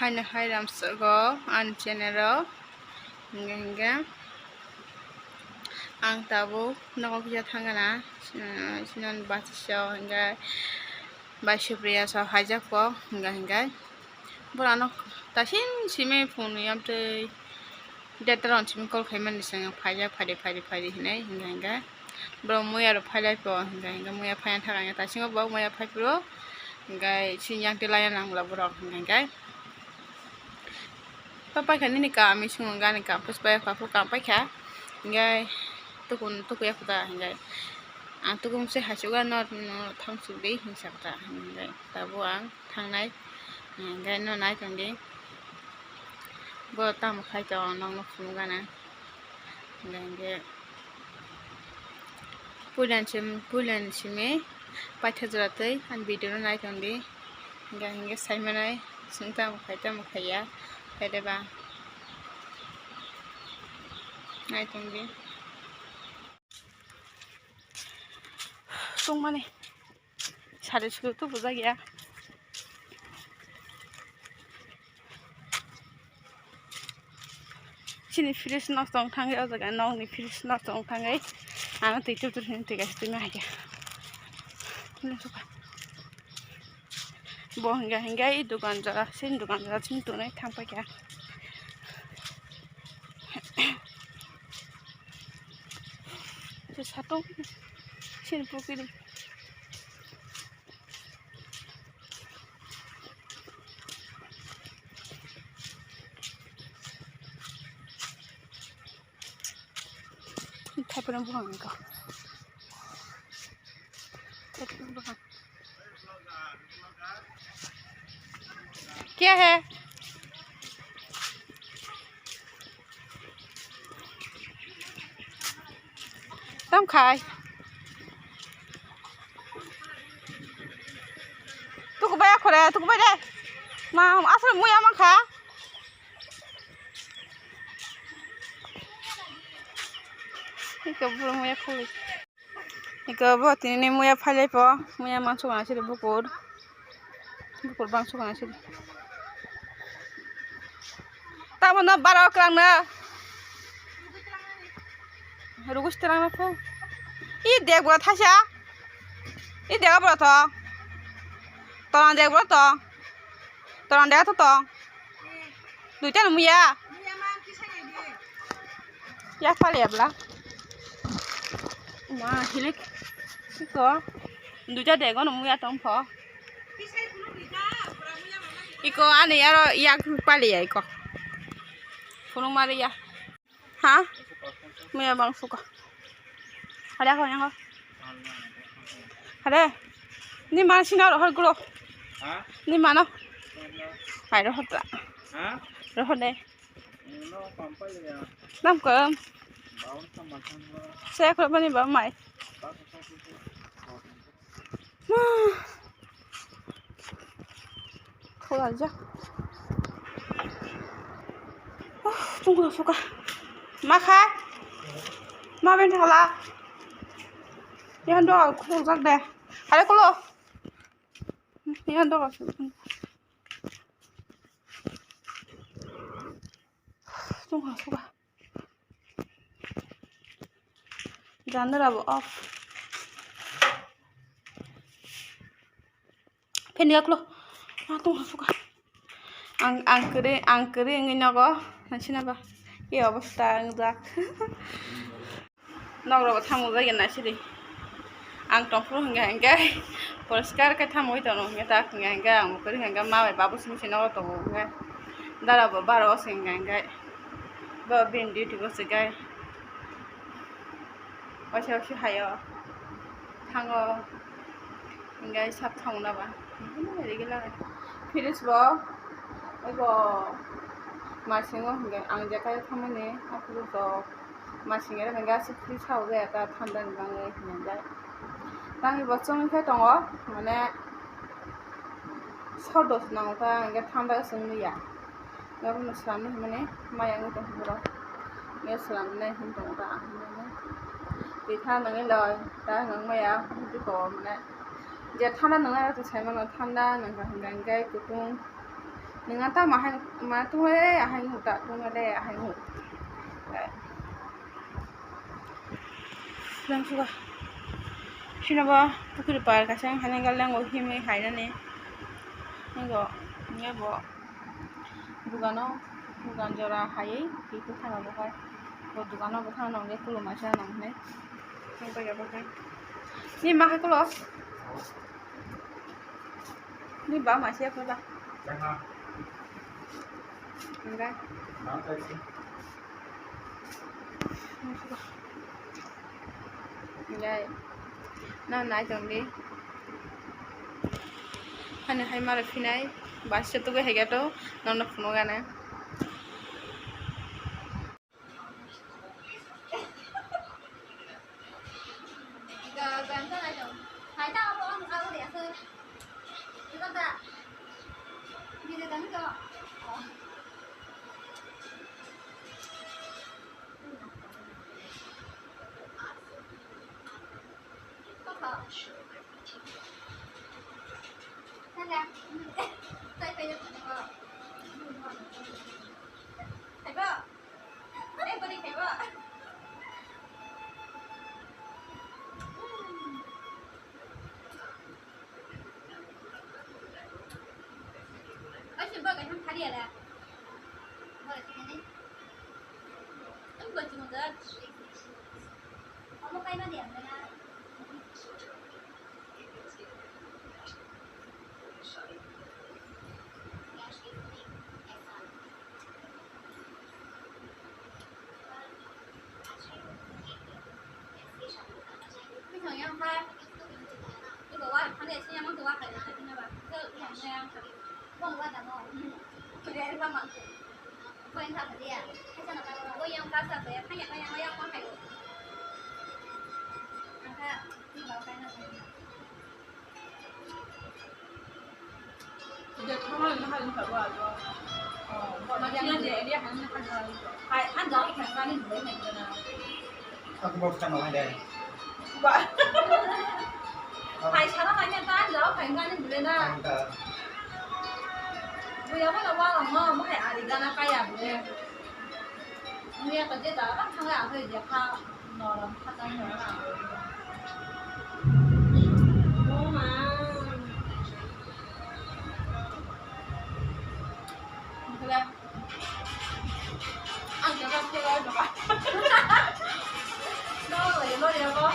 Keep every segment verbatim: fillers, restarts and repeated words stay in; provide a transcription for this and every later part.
Haino hai ramsogo ani channel o. Hingke hingke ang tabuk nogo kisa thangana, sinan bachisa hingke bai Supriya so haijakgo hingke hingke borok ano tasin simi phone yamtwi. Data rok simi call khaimani sengkha phaijak phaidi phaidi phaidi hinwi hingkha hingkha borok muya rok phailai po hingkha hingkha muya phaina thangkha tasingo bo muya phaiphuru hingkha sini yang twi laiya nangla borok hingkha hingkha papaikha nini kam misung gani kam puspaya papu kam paikha hingkha tukun tukuya khuta hingkha ang tukumse hachukya no thamsukdi hinsakha hingkha tabuk ang thangnai hingkha no nai tongdi. Bo tamo khai tongo nokno phunukgana. Hingke puilani simi, puilani simi paitha jora twi ani video no nai tongdi. Hingke hingke saimanai chwng tamo khai tamo khaiya khaide ba nai tongdi. Tongmani sari suru tu bujak ya. Chini fridge nok tong thangwi o jaga nokni fridge nok tong thangwi ano twi tutur hini twi kaisa twi ma hai khe. Bo hingga hingga i dukan jora sini dukan jora sini tunai thang paikha. Satung sini pukiri. Thaiphano buphang nangkha. Thaiphano buphang. Kya hai? Tam khai. Tuku bai akhore, tuku bai de. Ma, asal muya mankha. Iko bro muya khuli. Iko bo tini muya phailai po, muya mansukna siri bukur. Bukur bang sukna siri. Tamo no bara kwrang no. Rugus terang no po. I dek bo thaisa. I dek bo to. Toran dek bo to. Toran dek to to. Duita no muya. Yak pal ya bla. Ma hilik. Siko. Duita dego no muya tong pho. Iko ani aro yak pal ya iko. Phunuk mari ya. Ha? Muya bang suka. Ada ko yang ko. Ada. Ni mana sini rohor gulo. Ha? Ni mana? Hai rohor tra. Ha? Rohor de. Nam kam. Saya kalau bani ba mai. Thola ja. Tunggu suka. Maka. Ma ben thola. Yang doa khuluk jak de. Ada kulo. Yang doa. Tunggu suka. Janala bo off. Fan ya klo. Ma tong ha suka. Ang ang kere ang kere ngi nogo. Nasina ba. Ki obostha ang jak. Nok rogo thamuk jak na siri. Ang tongphuru hingga hingga. Poriskar khe thamuk tono hingga tak hingga hingga ang kere hingga ma bai babu simi sino tongo hingga. Dara bo baro hingga hingga. Bo bini duty go se gai. Waisa waisa hayo. Thango. Hingga sap thango na ba. Hingga regular. Fridge bo. Ego. Masingo hingga ang jekai thamani. Aku to. Masingo hingga sik fridge hao jaya ta thanda ni bangwi hingga. Tangi bo chongwi khe tongo. Mane. Sodo se nango ta hingga thanda se wngya. Abono swnamna hinmani maya wngwi tongkha borok. Nini swnamnai hinwi tongo ta ang hinmani. Twi tha nangwi loi ta nang maya biko mane. Je thanda nangnai rok se sai mano thanda nangkha hwnka hwnkhe kutung Nang ta ma hai ma tu le ahai mu ta tu le ahai mu. Nang suka. Sino ba pukri par kasang hane galang o himwi hainani. Ngo, ngo bo. Dugano, dugan jora haiwi, twi kwthang abo hai. Bo dugano bo thang nang le kulo maisa nang hwnwi. Nang bai abo hai. Ni ma hai kulo? Ni ba maisa ya kulo? Enggak. Enggak. Nang nai tong di. Hani hai maro phinai. Bus se tugui hai gato. Nono phunuk gana. Aku baru sama ada. Hai sana nanya ta, jawab hai nani bule na. Ang ta. Buya mana wala ma, ma hai ari gana kaya bule. Buya ka je ta, kan thang ya, hai je kha, noram kha ta noram. Oh ma. Bule. Ang jaga kaya doka. No, no, no, no.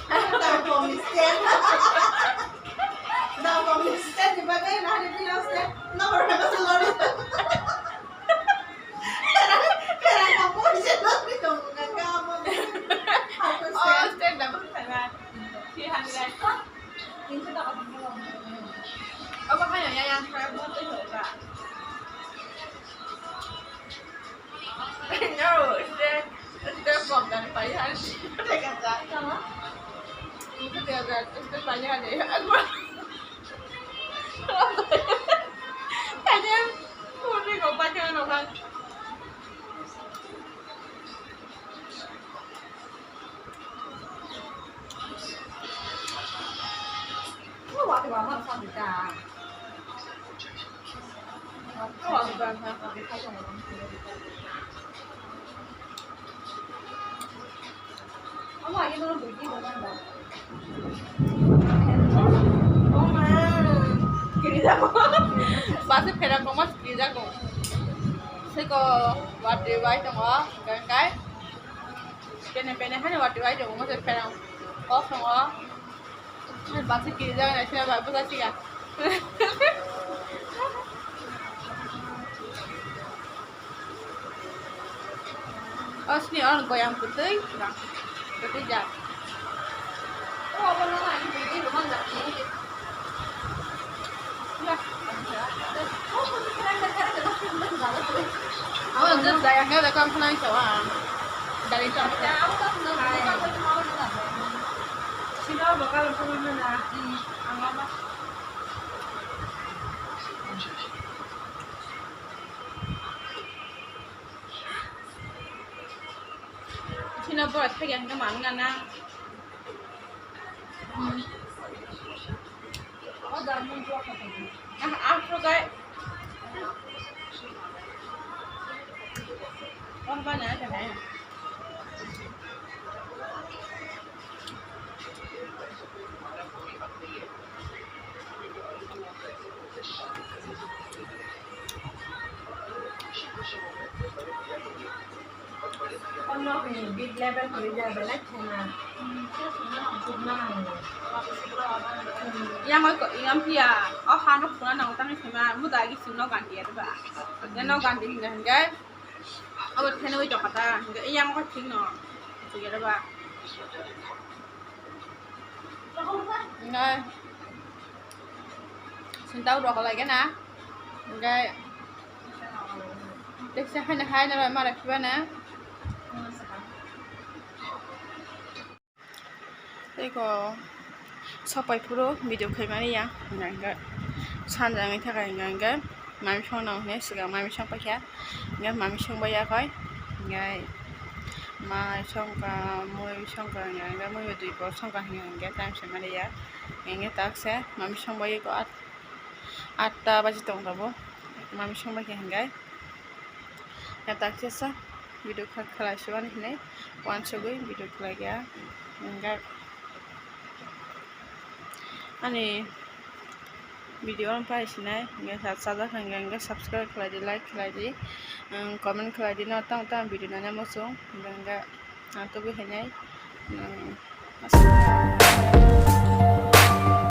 Dao kong ni stand. Dao kong ni stand ni bagwi nahani pino stand. Nokbar khe bwsa lori. Pera, pera kong ni stand lori tong kha kha mo. Hako stand. Oh, stand damo kha na. Three hundred. Obo haino ya yang kha mo tei hoka. No, este, este bomba de payaso. Te casa. Tama? Este de acá, este pañal de agua. Tanya, puri ko pañal no kan. Basi phera koma kirijago. Seko watwi bai tongo, hwnkhe kai. Pene pene hani watwi bai tongo, mose phera kok tongo. Basi kirijak nai sina bai bwsa siga. O sini on goyam kwtwi, kwtwi jak. Amo just dai ang khe kang khnai so ang. Dari chok. Sino bakal phone na. Ang ama. Sino boy thagi ang khe mang na na. Yang oi ko, yang pia, o ha no khuna nang tang sima, muda gi sing no ganti ya ba. Ya no ganti hinga hinga. Abo thene oi jokata, hinga yang ko thik no. Hinga ba. Hinga. Sintau rok lagi na. Hinga. Teksa hai na hai na mara kiba na. Tei ko sopai phuru video khaimani ya, hwnka hwnkhe sanja wngwi thaka hwnka hwnkhe mami songno hwnwi swkang mami song paikha, hwnka mami song bai yakho, hwnka mai songkha, mui songkha, hwnka hwnkhe mui bai dui pok songkha hwnka hwnkhe time se mani ya, hwnka hwnkhe tak se mami song bai yakho at, atta baji tong tongo, mami song bai khe hwnka. Ya, tak sesa video kha khlai suani hinwi wansugwi video khlai ya. Hwnka ani video ang pai sinai, hwnka sa sajak hwnka hwnka subscribe khlai di, like khlai di, um, comment khlai di, no tang tang video nana muchung, hwnka hwnka ang tubui hinai, um, aswk.